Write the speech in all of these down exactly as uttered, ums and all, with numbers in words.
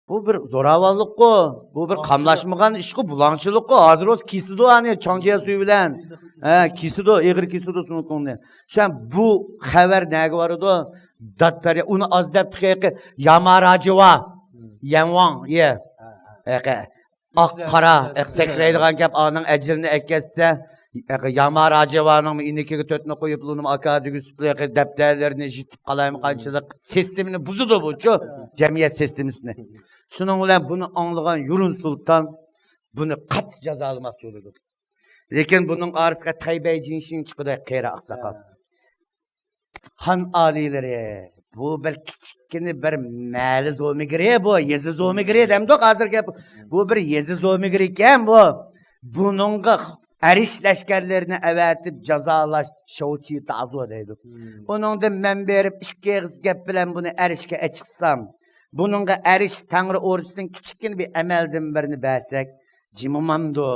بۇ بىر زوراۋانلىققۇ، بۇ بىر قاملاشمىغان ئىشقۇ، بۇلاڭچىلىققۇ. ھازىر ئولتۇرسا كېسىدۇ ئانى چاڭجيا سۈيى بىلەن. ھە، كېسىدۇ، ئېغىر كېسىدۇ سۇنۇكۇڭنى. شۇ بۇ خەۋەر نەگە بارىدۇ؟ داد پەرياد. ئۇنى ئاز دەپ تېخى ياماراجىۋا، يەنۋاڭ، يە. ئاق قارا، سەكرەيدىغان گەپ، ئانىڭ ئەجىلىنى ئەكەتسە، ياماراجىۋانىڭ ئىنىكىگە تۆتنى قويۇپ، لۇنۇم ئاكا دېگۈسۈپ، دەپتەرلىرىنى يىتىپ قالايمىقانچىلىق سىستېمىنى بۇزىدۇ بۇچۇ، جەمئىيەت سىستېمىسىنى. شۇنىڭ بىلەن بۇنى ئاڭلىغان يۇرۇن سۇلتان بۇنى قاتتىق جازالىماقچى بولىدۇ. لېكىن بۇنىڭ ئارىسىغا تەيبەي جىنشىڭ چىقىدۇ، قېرى ئاقساقال. خان ئالىيلىرى، بۇ بىر كىچىككىنە بىر مەھەللە زومىگىرى، بۇ يېزا زومىگىرى دەمدۇق ھازىر گەپ. بۇ بىر يېزا زومىگىرى ئىكەن بۇ. بۇنىڭغا ئەرش لەشكەرلىرىنى ئەۋەتىپ جازالاش شوۋچى تازۇ دەيدۇ. ئۇنىڭدىن مەن بېرىپ ئىككى ئېغىز گەپ بىلەن بۇنى ئەرشكە ئەچىقسام، بۇنىڭغا ئەرش تەڭرى ئورىسىدىن كىچىككىنە بىر ئەمەلدىن بىرنى بەرسەك، جىمىمامدۇ؟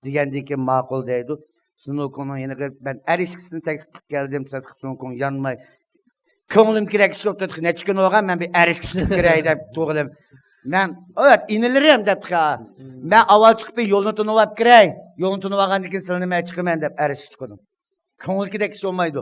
دېگەندىن كېيىن ماقۇل دەيدۇ. سۇنۇكۇڭنىڭ يېنىغا مەن ئەرشكىسىنى تەكلىپ قىلىپ كەلدىم، سەن سۇنۇكۇڭ يانماي. كۆڭلۈم كېرەك ئىش بوپتۇ، نەچچە كۈن بولغان، مەن بىر ئەرشكىسىنى كىرەي دەپ تۇغۇلۇم. مەن، ئەۋەت، ئىنىلىرىم دەپ تۇغا. مەن ئاۋۋال چىقىپ بىر يولنى تونۇۋاپ كىرەي. يولنى تونۇۋالغاندىن كېيىن سىلىنى مەن چىقىمەن دەپ ئەرشكە چىقىدۇ. كۆڭۈلكىدەك ئىش بولمايدۇ.